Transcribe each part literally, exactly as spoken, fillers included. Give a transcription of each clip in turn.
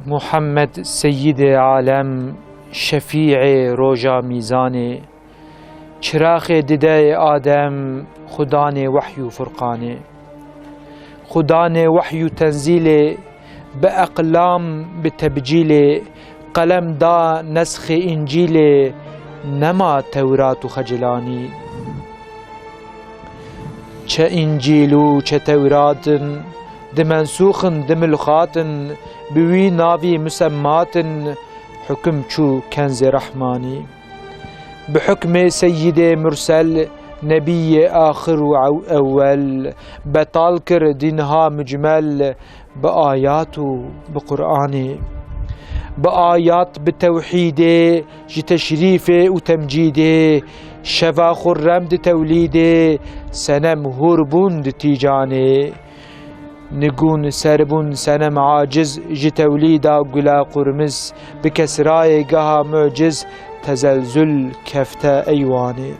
Muhammed Seyyidê Alem, Şefîê Roja Mîzanê, çiraxê dideyê Adem, Xudanê Wehy û Furqanê. Xudanê Wehy û Tenzîlê, bi eqlam, bi tebcîlê, qelem da nesxê Încîlê, nema Tewrat û Xecilanî. Çe Încîl û çe Tewrat in, di mensûx in, di milxat in, bi wî navî musemmat in, hukim çû Kenzê Rehmanî. Bi hukmê Seyyidê Mursel, Nebiyê axir û ew-, ewel, betal kir dînha mucmel, bi ayat û bi Qur'anê. Bi ayat, bi tewhîdê, ji teşrîfê û temcîdê, şeva xurrem di tewlîdê, senem hûr bûn di tîcanê. Nigûn ser bûn senem aciz ji tewlîda gula qurmiz, bi kesrayê geha muciz, tezelzul kefte eywanê.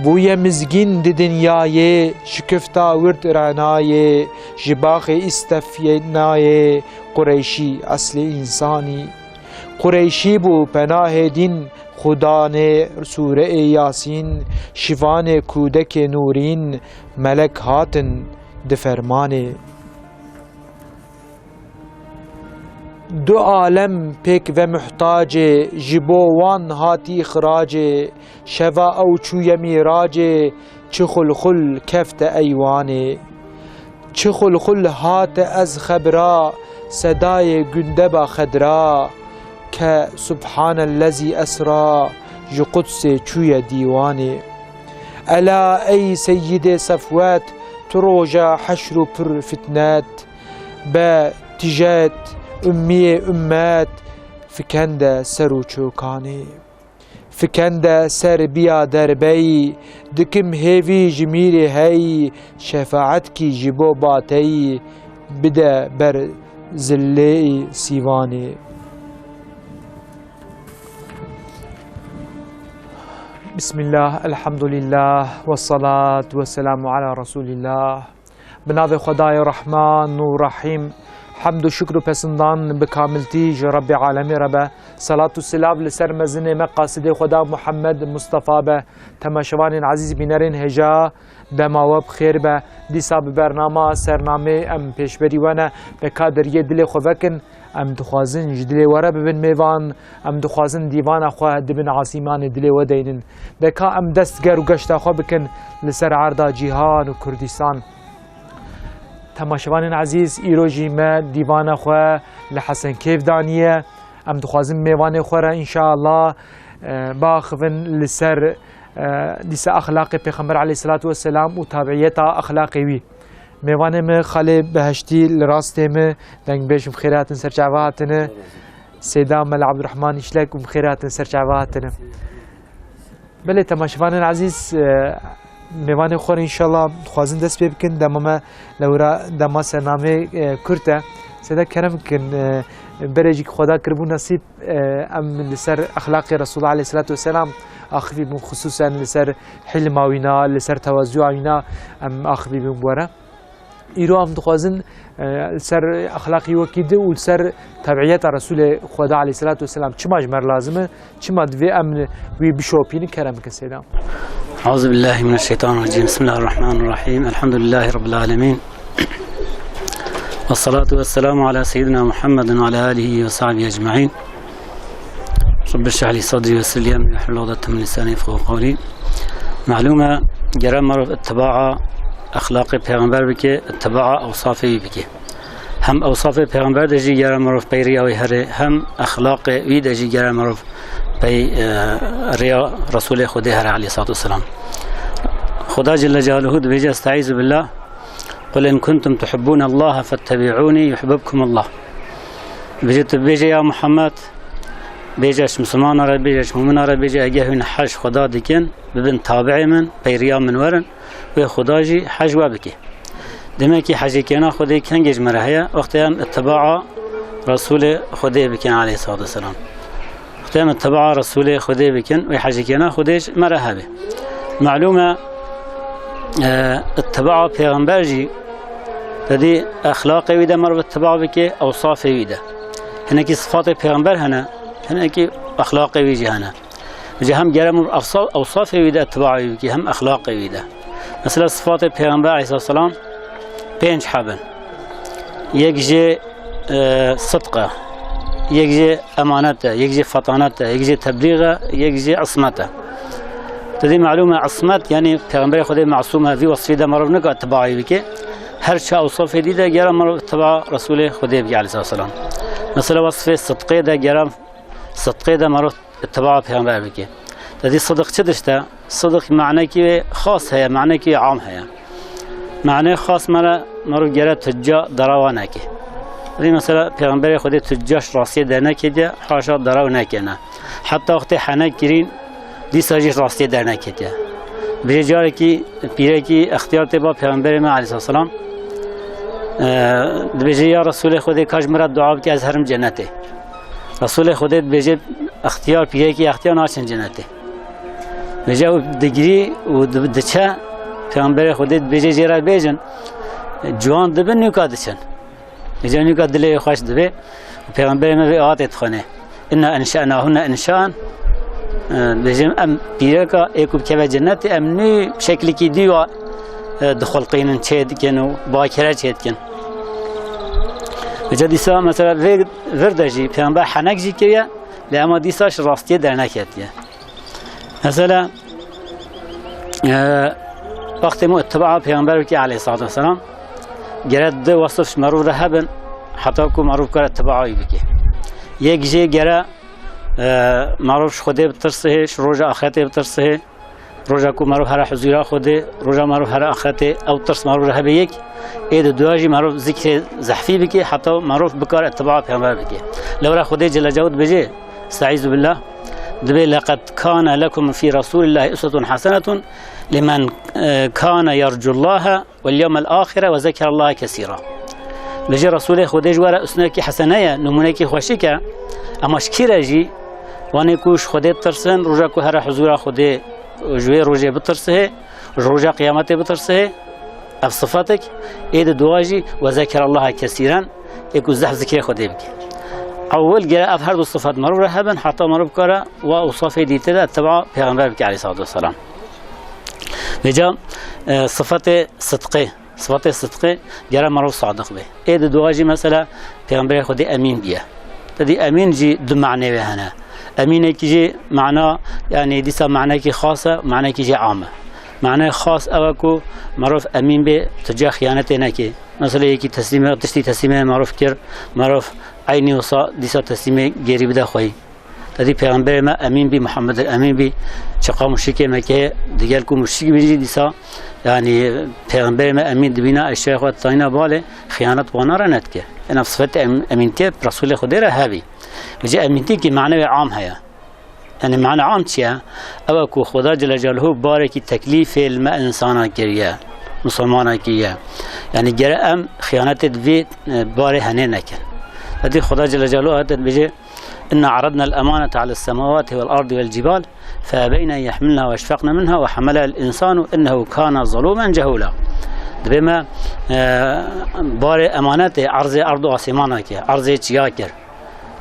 Bûye mizgîn di dinyayê, şikifta wird renayê, ji baxê îstefyenayê, Qureyşî eslê însanî. Qureyşî bû penahê dîn, Xudanê sûreê Yasîn, şivanê kûdekê nûrîn, melek hatin di fermanê. Du alem pêk ve muhtacê, ji bo wan hatî xiracê, şeva ew çûye mîracê, çi xulxul kefte eywanê. Çi xulxul hate ez xebra, sedayê gundeba xedra, ke Subhanellezî esra, ji Qudsê çûye dîwanê. Ela ey Seyyidê Sefwet, tu roja heşr û pir fitnet, be tijet, ummiyê ummet, fikende ser û çokanê. Fikende ser biya derbey, dikim hêvî ji mîrê hey, şefaetkî ji bo batey, bide ber zillê sîvanê. Bismillah, elhamdulillah, ve salatu ve selamu ala Resulillah. Bi navê Xwedayê Rehman û Rehîm, hemd û şukr û pesindan bi kamiltî ji Rebbê Alemê re be. Selat û silav li ser mezinê me, qasidê Xweda Muhammed Mustafa be. Temaşevanên ezîz, bînerên hêja, dema we bi xêr be. Dîsa bi bernama sernamê em pêşberî we ne. Beka deriyê dilê xwe vekin. Em dixwazin ji dilê we re bibin mêvan, em dixwazin dîvana xwe di bin asîmanê dilê we deynin. Deka em dest ger û geşta xwe bikin li ser erda cîhan û Kurdistan. Temaşevanên ezîz, îro jî me dîvana xwe li Hesenkêf daniye. Em dixwazin mêvanê xwe re înşallah, e, biaxivin li ser, e, dîsa exlaqê Pêxember aleyhisselatu vesselam û tabiiyeta exlaqê wî. Mêvanê min xalê Beheştî li rastê min, dengbêj, hûn bi xêr hatin, ser çava hatine. Seyda Mela Abdurrahman Îşlek, hûn bi xêr hatin, ser çava hatine. Belê, temaşevanên ezîz, e, mêvanê xwe re înşallah dixwazin dest pê bikin. Dema me lewra dema sernamê, e, kurt e. Seyda, kerem bikin, e, berê jî ku Xweda kiribû nesîb, e, em li ser exlaqê Resulullah aleyhisselatu vesselam axivî bûn, xisûsen li ser hilma wîna, li ser tewazûa wîna em axivî bûn bi we re. Îro em dixwazin, e, li ser exlaqî wekî di û li ser tebiiyeta Resûlê Xweda aleyhisselatu vesselam çima ji me re lazim e, çima divê em wî bişopînin, kerem bikin Seyda. Euzu billahi mineşşeytanirracim. Bismillahirrahmanirrahim. Elhamdülillahi rabbil alemin. Vessalatu vesselamu ala seyyidina Muhammedin ve ala alihi ve sahbihi ecmaîn. Rabbi şrah li sadrî ve yessir li emrî ve hlul uqdeten min lîsanî yefqehû qewlî. Malûm e, gere merov ittiba'a exlaqê pêxember bike, ittiba'a ewsafê wî bike. Hem ewsafê pêxember de jî gere merov pey riya wî here, hem exlaqê wî de jî gere merov pey, e, riya Resûlê Xwedê here aleyhissalatu vesselam. Xweda Celle Celaluhu dibêje, Estaizu billah, "Qul in kuntum tuhibbûne Allahe fettebi'ûnî yuhbibkumullah." Bêje, tu bêje, ya Muhammed, bêje ji misilmana re, bêje ji mumina re, bêje, eger hûn hej Xweda dikin, bibin tabi'ê min, peyriya min werin, wê Xweda jî hej we bike. Demek ki hejêkirina Xwedê kengê ji me re heye, wextê em ittiba'a Resûlê Xwedê bikin aleyhissalatu vesselam. Wextê em ittiba'a Resûlê Xwedê bikin, wê hejêkirina Xwedê ji me re hebe. Malûm e, e, ittiba'a pêxember jî Te dî exlaqê wî de merov ittiba bike, ewsafê wî de. Hinekî sifatê pêxember hene, hinekî exlaqê wî jî hene. Ji hem gere mirov efsa-, ewsafê wî de ittiba wî bike, hem exlaqê wî de. Mesela sifatê pêxember aleyhisselam pênc heb in. Yek jê, e, sidq e, yek jê emanet e, yek jê fetanet e, yek jê teblîx e, yek jê ismet e. Te dî melûm e, ismet, yanî Pêxemberê Xwedê mesûm e, vî wesfî de merov nika ittiba wî bike. Her çi ewsafê dî de gera merov ittiba Resûlê Xwedê bike aleyhisselam. Mesela wesfê sidqê de gera sidqê de merov ittiba Pêxember bike. Te dî sidiq çi tişt e? Sidiq manekî wê xas heye, manekî wê am heye. Mane xas me re merov gere tecca dera wa neke. Vî mesela Pêxemberê Xwedê tecca ji rastiyê derneketiye, haşa dera û nekene. Heta wextê henek kirîn, dîsa jî ji rastiyê derneketiye. Bêje carekî pîrekî extiyar tê ba Pêxemberê me aleyhisselam, e, dibêje, ya Resûlê Xwedê, ka ji min re dua bike, ez herim cenetê. Resûlê Xwedê dibêje, extiyar, pîrekî extiyar naçin cenetê. Bêje ew digirî û di-, diçe, Pêxemberê Xwedê dibêje jê re bêjin, ciwan dibin, nûka diçin. Bêje nûka dilê wê xweş dibe. Pêxemberê me vê ayetê dixwene. "Inna enşe'nahunne inşa'an." E, bêjim em pîreka ê ku bikeve cenetê, em nû şeklikî dî wa, e, dixulqînin, çê dikin û bakire çê dikin. Bêje dîsa mesela vê vir de jî Pêxember henek jî kiriye, lê ema dîsa ji rastiyê derneketiye. Mesela, e, wextê me ittiba Pêxember bike aleyhissalatu vesselam, gere du wesif ji merov re hebin, heta ku merov kare ittiba wî bike. Yek jê gere, e, merov ji Xwedê bitirsihê, ji roja axretê bitirsihê. Roja ku merov here huzûra Xwedê, roja merov here axretê, ew tirs merov re hebe yek, ê di dua jî merov zikrê zehfî bike, heta merov bikare ittiba Pêxember bike. Lewra Xwedê Celle Celaluhu dibêje, Estaizu billah, dibê, "Leqed kane lekum fî Resûlillahî uswetun hasenetun limen, e, kane yercullahe vel yewmel axire ve zekerallahe kesîra." Bêje Resûlê Xwedê ji we re usnekî hesene ye, nimûnekî xweşik e, ema ji kî re jî, wanê ku ji Xwedê tirsin, roja ku here huzûra Xwedê ji wê rojê bitirsihê, ji roja qiyametê bitirsihê, ev sifatek, ê di dua jî, "Ve zekerallaha kesîren", ê ku zehf zikrê Xwedê bike. Ewil gere ev her du sifat merov re hebin, heta merov bikare wa ewsafê dîtê de ittiba Pêxember bike aleyhissalatu vesselam. Vêca, e, sifatê sidqê, sifatê sidqê gere merov sadiq be. Ê di dua jî mesela Pêxemberê Xwedê emîn biye. Te dî emîn jî du manê wê hene. Emînekî jî mana, yanî dîsa manekî xas e, manekî jî am e. Manê xas ew e ku merov emîn bê, tu ca xiyanetê nekê. Mesela yekî teslîmê, tiştî teslîmê merov kir, merov eynî wisa dîsa teslîmê gêrî bide xweyî. Te dî Pêxemberê me emîn bî, Muhammed el Emîn bî, çiqa muşrikê Mekkeyê, digel ku muşrik bîn jî dîsa, yanî Pêxemberê me emîn dibîna eşyayê xwe tayîna balê, xiyanet wana re nedike. Ena sifet em-, emîntiye Resûlê Xwedê re hebî. Vêca emîntiyekî manewê am heye. Yanî mana am çi ye? Ew e ku Xweda Celle Celaluhu barekî teklîfê li me insana kiriye, misilmana kiriye. Yanî gere em xiyanetê di vê, e, barê henê nekin. Te dî Xweda Celle Celaluhu ayet dibêje, "Inna aradna el-emanete ales semawati vel ardi vel cibal, fe ebeyne en yehmilnaha ve eşfeqne minha ve hameleha el-insanu innehu kana zalumen cehula." Dibê me, e, barê emanetê erzê erd û asîmana kir, erzê çiya kir.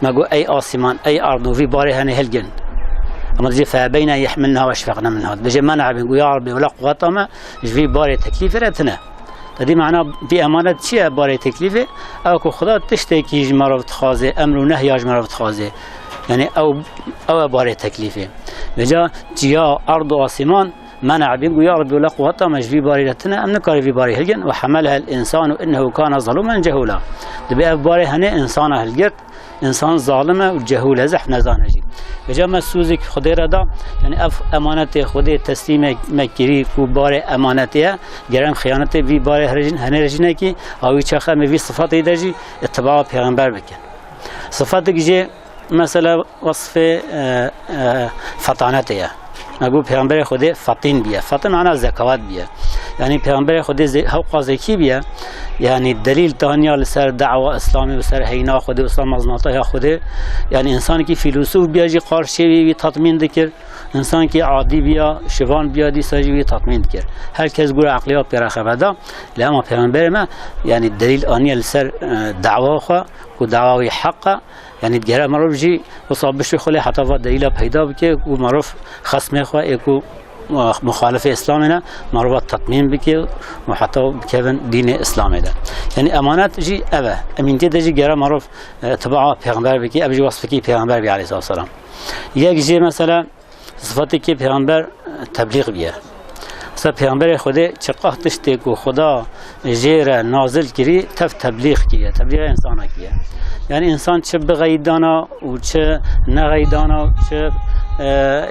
Me got, "Ey asîman, ey erd û vî barê henê hilgin." Ama dibêje, "Fe ebeyne yehmilnaha ve eşfeqne minha." Dibêje, "Me neabîn." Got, "Ya Rebbi, wela quweta me ji vî barê teklîfê re tine." Te dî mana vî emanet çi ye barê teklîfê? Ew ku Xweda tiştekî ji merov dixwaze, emr û nehya ji merov dixwaze. Yanî ew, ew e barê teklîfê. Vêca çiya, erd û asîman, me neabîn, got, "Ya Rebbi, wela quweta me ji vî barê re tine, em nikarin vî barê hilgin." "Ve hameleha el-insanu innehu kana zalumen cehula." Dibê ev barê henê insana hilgirt, însan zalim e û cehûl e, zehf nezane jî. Vêca me sûzek Xwedê re da, yanî ev emanetê Xwedê teslîmê me kirî ku barê emanetê ye, gere em xiyanetê vî barê here jî, henê re jî nekî, a wî çax em ê vî sifatê de jî îtiba pêxember bikin. Sifatek jê mesela wesfê, e, e, fetanetê ye. Me got Pêxemberê Xwedê fetîn biye. Fetîn mana zekawet biye. Yanî Pêxemberê Xwedê ze-, hewqa zekî biye. Yanî delîl taniya li ser dawa Îslamê û ser heyna Xwedê û ser mezmata ya Xwedê. Yanî însanekî fîlosûf biye jî qarşê wî, wî tatmîn dikir. Însankî adî biya, şivan biya, dîsa jî wî tatmîn dikir. Her kes gura eqliya pê re xeberdar, lê ema Pêxemberê me, yanî delîl aniye li ser, e, dawa xwe, ku dawa wî heq e, yanî digere mirov jî wisa bişuxulê heta va delîla peyda bike, ku mirov xesmê xwe ê ku, e, muxalifê Îslamê ne, mirova tatmîn bike û heta bikevin dînê Îslamê de. Yanî emanet jî ev e. Emîniyetê de jî gere mirov, e, itibaa Pêxember bike, ev jî wasfikî Pêxember bî aleyhissalatu vesselam. Yek jê mesela Sifatekî pêxember teblîx bûye. Mesela pêxemberê Xwedê çiqah tiştê ku Xweda jê re nazil kirî, tev teblîx kiriye, teblîxa însana kiriye. Yani însan çi bixeyidana û çi nexeyidana û çi, e,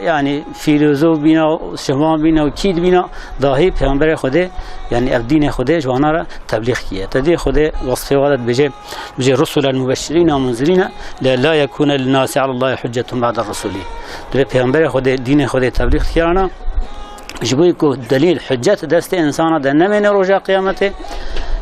yani fîlozof bîna, şivan bîna û kî dibîna, dahî pêxemberê Xwedê, yani ev dînê Xwedê ji wana re teblîx kiriye. Te dî Xwedê wasfê wa de dibêje, Bêje, "Rusulen mubeşşirîne munzirîne, le la yekûne linnâsi alallâhi huccetun ba'de rusuli." Divê pêxemberê Xwedê, dînê Xwedê teblîx dikirana, ji bo ku delîl, huccet destê însana de nemêne roja qiyametê.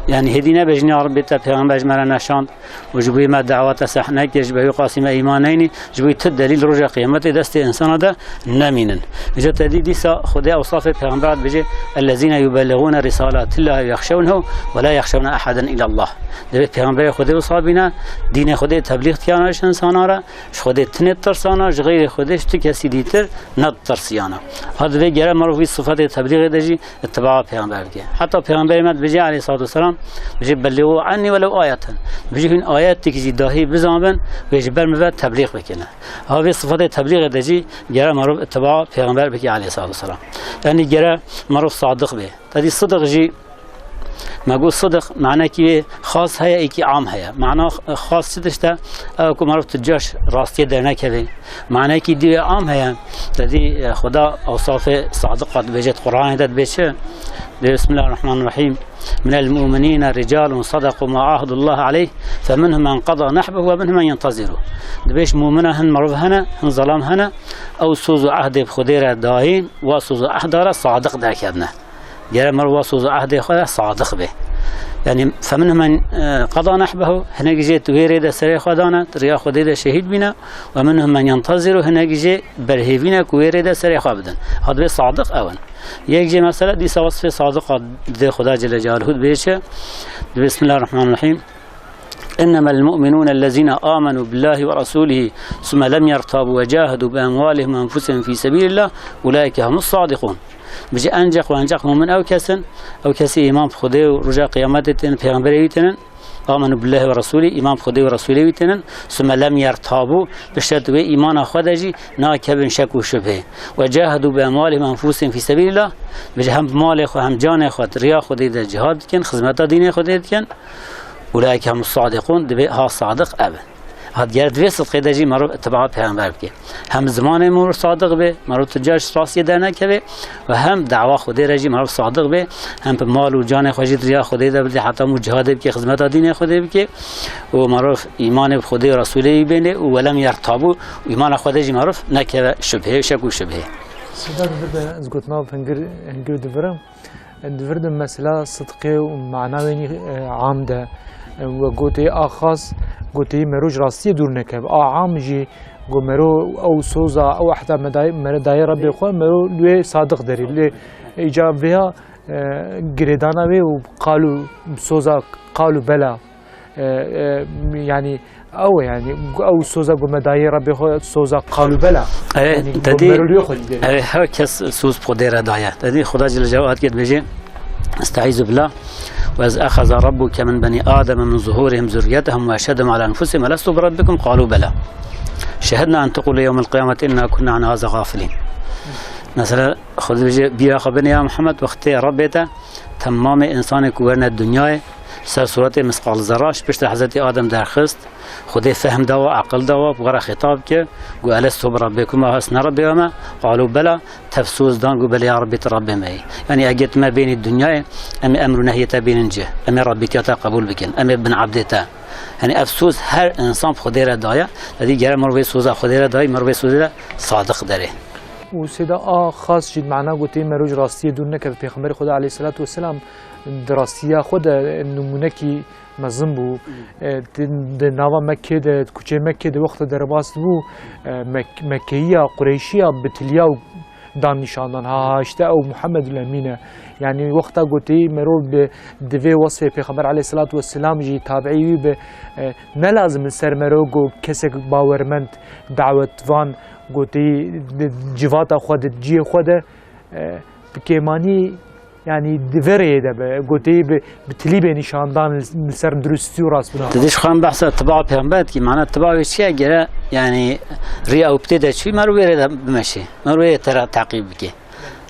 Yani hêdî nebe jinê Rabbê te pêxember ji me re neşand û ji bo me dawa te seh nekir, ji bo wî qasî me îman neynî, ji bo tu delîl roja qiyametê destê însana de nemînin. Îca te dî dîsa Xwedê ewsafê pêxemberan dibêje, "Ellezîne yubelliğûne risâlatillâhi ve yexşewnehu ve la yexşewne eheden illallah." Divê pêxemberê Xwedê wisa bîne, dînê Xwedê teblîx dikirana ji însana re, ji Xwedê tinê tirsana, ji xeyrê Xwedê ji tu kesî dîtir neditirsiyana. Ha divê gere mirov wî sifatê teblîxê de jî ittiba pêxember bike. Heta pêxemberê me dibêje aleyhissalatu vesselam, dibêje, "Belliğû annî welew ayeten." Dibêje, "Hûn ayetekî jî dahî bizanbin, wê ji ber min ve teblîx bikine." Ha vê sifatê teblîxê de jî gere mirov ittiba pêxember bike aleyhissalatu vesselam. Yani gere mirov sadiq be. Tedî sidiq jî, me got sidiq, manekî wê xas heye, êkî am heye. Mana x-, xas çi tişt e? Ew ku mirov tu caş rastiyê dernekeve. Manekî dî wê am heye. Tedî, e, Xweda ewsafê sadiqa dibêje, di Qur'anê de dibê çi? Dibê, Bismillahirrahmanirrahîm. Minel mu'minîne ricalun sadaqu ma ahadullah aleyh, feminhum men qada nehbehu ve minhum men yenteziru. Dibê ji mumina hin mirov hene, hin zelam hene, ew soz û ehdê bi Xwedê re dayîn, wa soz û ehda re sadiq derkevne. Gere mirov wa soz û ehdê xwe de sadiq be. Yani, feminhum men, e, qada nehbehu, hinek jê tu wê rê de serê xwe dane, tu riya Xwedê de şehîd bîne, ve minhum men yenteziru, hinek jê berhêvîne ku wê rê de serê xwe bidin. Ha divê sadiq ew in. Yek jê mesela dîsa wasfê sadiqa didê Xweda Celle Celaluhu dibê çi? Dibê, Bismillahirrahmanirrahîm. إنما المؤمنون الذين آمنوا بالله ورسوله ثم لم يرتابوا وجاهدوا بأموالهم وأنفسهم في سبيل الله أولئك هم الصادقون. Bije enceq û enceq mumin ew kes in, ew kesî îman bi Xwedê û roja qiyametê tênin, pêxemberê wî tênin, amenu billahi ve rasulî, îman bi Xwedê û rasulê wî tênin, sume lem yertabu, bi şert wê îmana xwe de jî nakevin şek û şubhê. Ve cahedu bi emwalihim ve enfusihim fî sebîlillah, bije hem bi malê xwe hem canê xwe di riya Xwedê de cihad dikin, xizmeta dînê Xwedê dikin. Ulaike humus sadiqûn, dibê ha sadiq ev in. Ha diger di vê sidqê de jî merov itibaa pêxember bike. Hem zimanê mirov sadiq be, merov tu caş rastiyê dernekeve ve hem dawa Xwedê re jî merov sadiq be, hem bi mal û canê xwe jî di riya Xwedê de bide, heta mû cihadê bike, xizmeta dînê Xwedê bike û merov îmanê bi Xwedê û Resûlê wî bêne û welem yertabû, îmana xwe de jî merov nekeve şubhê, şek û şubhê. Sêda, di vir de ez gotina hingir, hingir divirim. Di vir de mesela sidqê û mana wê nî, e, am de, e, we gotê a xas, gotê mero ji rastiyê dûr nekeve. A am jî go mero ew soza, ew ehda me dayê, mere dayê Rebbê xwe, mero li wê sadiq derê. Lê îca vêya, e, girêdana wê û qal û soza qal û bela. E, e, yani, ew e, yani, ew soza ku me dayê Rebbê xwe soza qal û bela. E, Yani, te ku dî, meruliyê xwe dî. E, her kes soz bi Xwedê re daye. Te dî Xweda Celle Celaluhu ayet dibêje, Estaizu billah, "Ve iz ehaza Rabbuke min beni Ademe min zuhurihim zurriyetehum ve eşhedehum ala enfusihim elestu bi Rabbikum qalu bela. Şehedna en tekulu yevmel qiyameti inna kunna an haza gafilin." Mesela, Xwedê dibêje, bîra xwe bine ya Muhammed, wextê Rebbê te temamê insanê ku werine dinyayê, ser suretê misqal zerra ji pişt Hezretî Adem derxist, Xwedê fehm dawa, aqil dawa, bi we re xîtab kir, got, "Elestu bi Rabbikum, ez ne Rebbê we me?" Qalu bela, tev soz dan, got, "Belê ya Rebbî, tu Rebbê me yî." Yani, eger tu me bênî dinyayê, em ê emr û nehyê te bînin cih, em ê Rebbîtiya te qebûl bikin, em ê bin ebdê te. Yani, ev soz her insan bi Xwedê re daye, te dî gere mirov vê soza Xwedê re dayî, mirov vê sozê re sadiq derê. Û sêda a xas jî mana gotê mero ji rastiyê dûr nekeve. Pêxemberê Xweda aleyhisselatu vesselam Di rastiya xwe de nimûnekî mezin bû. E, di, di nava Mekkê de, di kuçê Mekkê de wexta derbas dibû, e, Mek-, Mekkeyiya, Qureyşiya bi tiliya û dan nîşan dan. Ha, ha, işte ew Muhammedul Emîn e. Yanî wexta gotî merov bi divê wesfê Pêxember aleyhisselatu vesselam jî tabiî wî bi, e, ne lazim li ser mero go kesek bawermend, dawetvan gotî di civata xwe de, di cihê xwe de, e, bi kêmanî, yanî di vê rêyê de be, gotî bi, bi tilî bê nîşandan li, li ser durustî û rastbûna. Te dî ji xwe em behsa tiba pêxember dikî, mana tiba wê çi ye? Gere, yanî rêya ew bi tê de çûyî, mero wê rê de bimeşê, mero wê te re teqîb bike.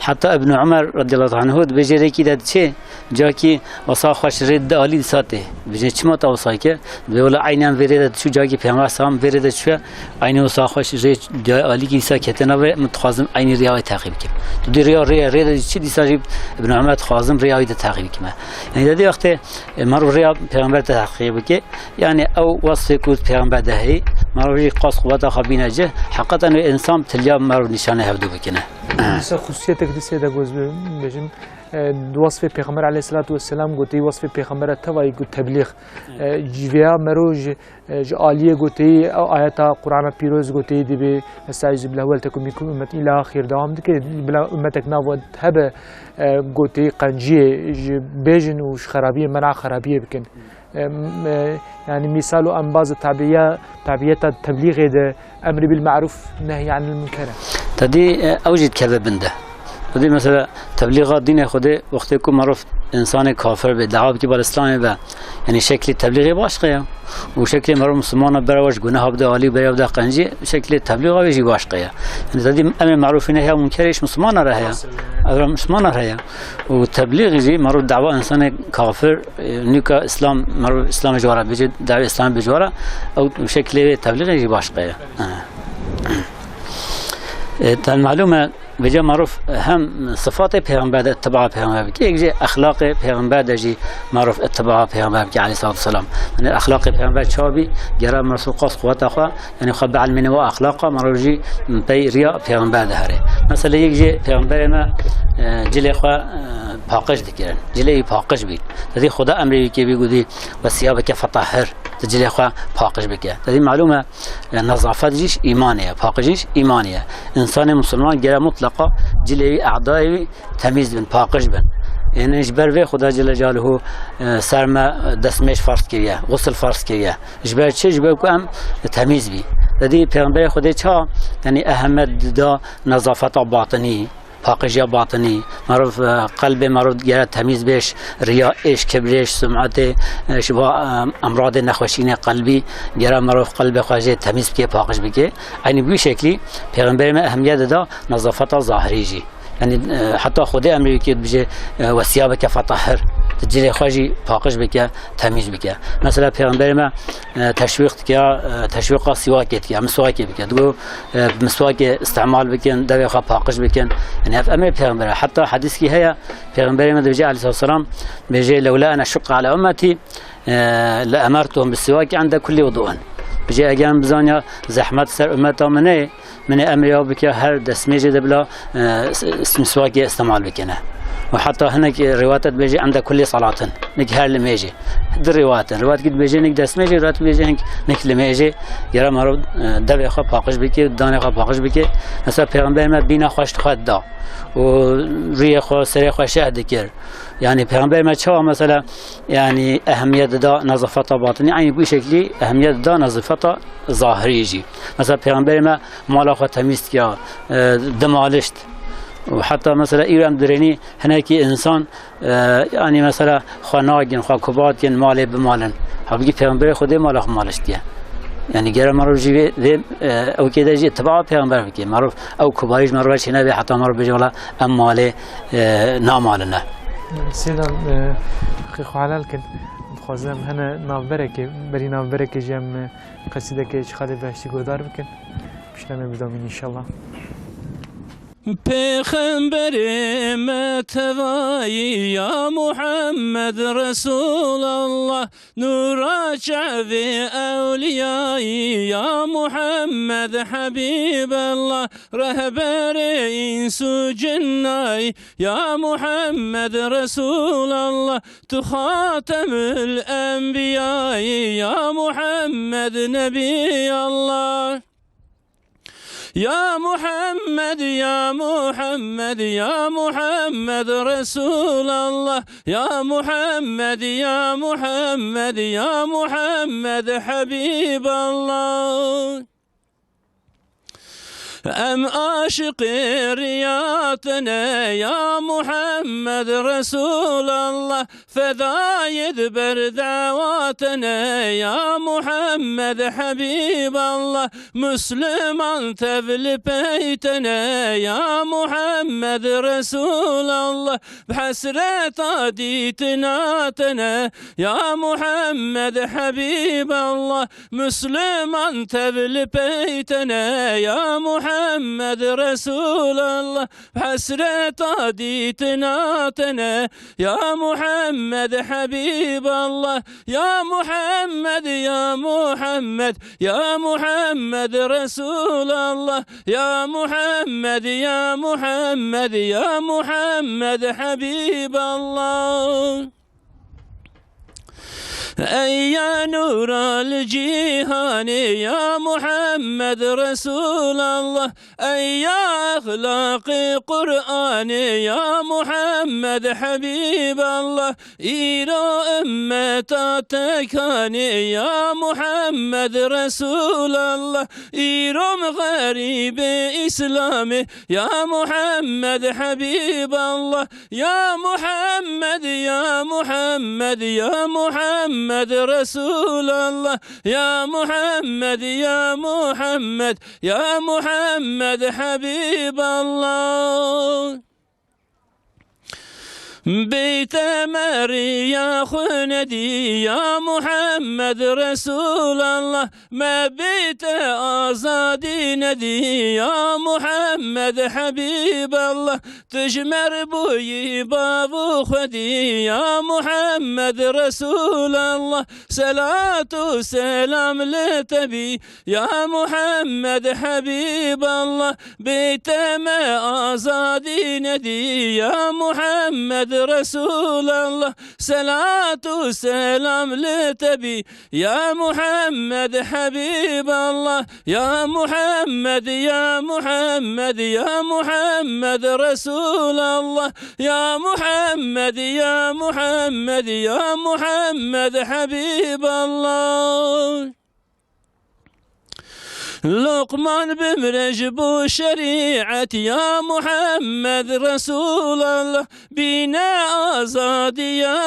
Heta Ibn Umer radiyallahu anhu dibêje rêkî de diçê, cakî wesa xwe ji rê dide alî dîsa tê. Dibêje çima te wesa kir? Dibê wela eynî em vê rê de diçû, cakî Pêxember selam vê rê de çûye, eynî wisa xwe ji rê diyayê alîkî dîsa kete navê, min dixwazim eynî rêya wê teqîb bikim. Tu dî rêya rêya rê de diçî, dîsa jî Ibn Umer dixwazim rêya wî de teqîb bikime. Yanî te dî wextê, e, merov rêya Pêxember de teqîb bike, yanî ew wesfê ku Pêxember de heyî, merov jî qas quweta xwe bîne cih, heqeten wê însan tiliya merov nîşanê hevdû bikine. Dîsa xusûsiyetek dîsê de goz bi-, bêjim, e, di wesfê Pêxember aleyhisselatu vesselam gotî, wesfê Pêxembera tevayî got teblîx. E, ji vêya mero ji, e, ji aliyê gotî, ew ayeta Qur'ana pîroz gotî dibê, "Estaizu billah, wel tekun minkum ummetun" îla axir dewam dike. Bila ummetek nav we hebe, e, gotî qenciyê ji bêjin û ji xerabiyê mena xerabiyê bikin. E, m-, e, yanî mîsal û embaz tabiya, tabiyeta teblîxê de emrî bil ma'ruf, nehy anil munker e. Te dî, e, ew jî dikeve bin de. Te dî mesela teblîxa dînê Xwedê wextê ku merov însanê kafir be, dawa bikî ber Îslamê be, yanî şeklê teblîxê başqe ye. Û şeklê merov Mislimana bere we ji guneha bide alî û bere bide qencî, şeklê teblîxa wê jî başqe ye. Yanî te dî emrê merûfî nehya munkerê ji Mislimana re heye. Ev re Mislimana re heye. Û teblîxî jî merov dawa însanê kafir, e, nûka Îslam, merov Îslamê ji we re bêje, dawê Îslamê bêje we re, ew şeklê wê teblîxê jî başqe ye. E, te malûm e, vêca merov hem sifatê pêxember de ittiba pêxember bike, yek jî exlaqê pêxember de jî merov ittiba pêxember bike aleyhissalatu vesselam. Yanî exlaqê pêxember çawa bî, gere merov qas quweta xwe, yanî xwe bielmîne wa exlaqa, merov jî pey riya pêxember de here. Mesela yek jî pêxemberê me, e, cilê xwe, e, paqij dikirin. Cilê wî paqij bî. Te dî Xuda emrê wî kê bî gotî, "Ve siyabeke fetahhir." Te cilê xwe paqij bike. Te dî malûm e, e, nezafet jî îmanê ye, paqijî jî îmanê ye. Însanê musulman gere mutleqa cilê wî, e'dayê wî temîz bin, paqij bin. Yanî ji ber vê Xuda Celle Celaluhu, e, ser me destmêj ferz kiriye, xusl ferz kiriye. Ji ber çi? Ji ber ku em temîz bî. Te dî Pêxemberê Xwedê çawa, yanî ehemiyet dida nezafeta batinî, paqijiya batinî, merov, e, qelbê merov gere temîz bê ji riya, êş, kibrê, ji sum'etê, e, ji va, e, emradê nexweşînê qelbî, gere merov qelbê xwe jê temîz bike, paqij bike. Eynî bi wî şeklî Pêxemberê me ehemiyet dida nezafeta zahirî jî. Yanî, e, heta Xwedê emrê wî kir dibêje, e, "Ve siyabeke fetahhir", tu cilê xwe jî paqij bike, temîz bike. Mesela Pêxemberê me, e, teşwîq dike, e, teşwîqa sîwakê dike, miswakê bike. Digo, e, miswakê îstemal bikin, devê xwe paqij bikin. Yanî ev emrê Pêxember e. Heta hedîskî heye, Pêxemberê me dibêje aleyhissalatu vesselam, dibêje, "Lewla en eşukka ala ummetî, e, le emertuhum bis siwaki inde kulli wudu'in." Dibêje, eger em bizanya zehmet ser ummeta min e, Min ê emrê ew bike, her destmêjê de bila, e, s-, s-, miswakê îstemal bikene. Û heta hinek rîwayet dibêje, "Inde kulli salatin." Nik her limêjê. Di rîwayet in. Rîwayet ki dibêje, nik destmêjê, rîwayet dibêje, nik, nik limêjê. Gere merov, e, devê xwe paqij bike, danê xwe paqij bike. Mesela Pêxemberê me bîna xweş xwe da. Û rûyê xwe, serê xwe şeh dikir. Yanî Pêxemberê me çawa mesela, yanî ehemiyet dida nezafeta batinî, eynî bu şeklî ehemiyet dida nezafeta zahirî jî. Mesela Pêxemberê me mala xwe temîz dikiya, e, dimalişt. Û heta mesela îro em dirênî hinekî însan, e, yanî mesela xwe nagin, xwe kubat kin, malê bimalin. Halbûkî Pêxemberê Xwedê mala xwe maliş dikiye. Yanî gere merov jî vê, vê, e, ew kê de jî ittiba Pêxember bike. Merov ew kubayî ji merov çênebe heta merov bêje, wela em malê, e, namaline. Sêdan, e, xê xwe helal kin. Dixwazim hene navberekê, berî navberekê jî em, e, qesîdekê ji Xalê Beheştî guhdar bikin. Pişta me bidomîn înşallah. Pêxemberê me tevayî ya Muhammed Resûlallah, nûra çavê ewliyayî ya Muhammed Habîballah, rehberê îns û cinnayî ya Muhammed Resûlallah, tu xatemul enbiyayî ya Muhammed Nebiyallah. Ya Muhammed, ya Muhammed, ya Muhammed Resûlallah. Ya Muhammed, ya Muhammed, ya Muhammed Habîballah. Em aşiqê riya te ne ya Muhammed Resûlallah. Fedayê di ber dawa te ne ya Muhammed Habîballah. Musliman tev li pey te ne ya Muhammed Resûlallah. Bi hesreta dîtina te ne ya Muhammed Habîballah. Musliman tev li pey te ne ya Muhammed Resûlallah. Bi hesreta dîtina te ne ya Muhammed Habîballah. Ya Muhammed, ya Muhammed, ya Muhammed Resûlallah. Ya Muhammed, ya Muhammed, ya Muhammed Habîballah. Ey ya nûra li cîhanê ya Muhammed Resûlallah. Ey ya exlaqê Qur'anê ya Muhammed Habîballah. Îro ummeta te kanê ya Muhammed Resûlallah. Îro min xerîbê Îslamê ya Muhammed Habîballah. Ya Muhammed, ya Muhammed, ya Muhammed Resûlallah. Ya Muhammed, ya Muhammed, ya Muhammed Habîballah. Bêyte me riya xwe nedî ya Muhammed Resûlallah. Me bêyte azadî nedî ya Muhammed Habîballah. Tu ji me re bûyî bav û xwedî ya Muhammed Resûlallah. Selat û selam li te bî ya Muhammed Habîballah. Bêyte me azadî nedî ya Muhammed Resûlallah. Selat û selam li te bî ya Muhammed Habîballah. Ya Muhammed, ya Muhammed, ya Muhammed Resûlallah. Ya Muhammed, ya Muhammed, ya Muhammed Habîballah. Luqman bimre ji bo şerîet ya Muhammed Resûlallah. Bîne azadî ya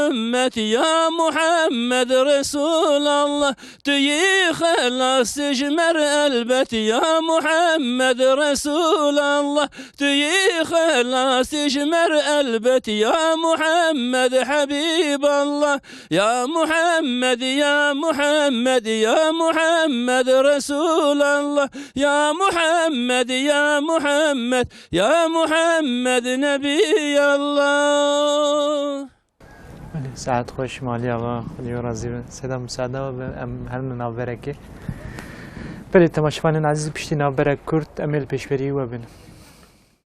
ummet ya Muhammed Resûlallah. Tu yî xelas ji me re elbet ya Muhammed Resûlallah. Tu yî xelas ji me re elbet ya Muhammed Habîballah. Ya Muhammed, ya Muhammed, ya Muhammed Resûlallah. Ya Muhammed, ya Muhammed, ya Muhammed Nebiyallah. Belê, saet xweş, maliya we, Xwedê we razî be. Seyda, misaade we be, em herin navberekê. Belê, temaşevanên ezîz, piştî navberek kurt, em ê li pêşberî we bin.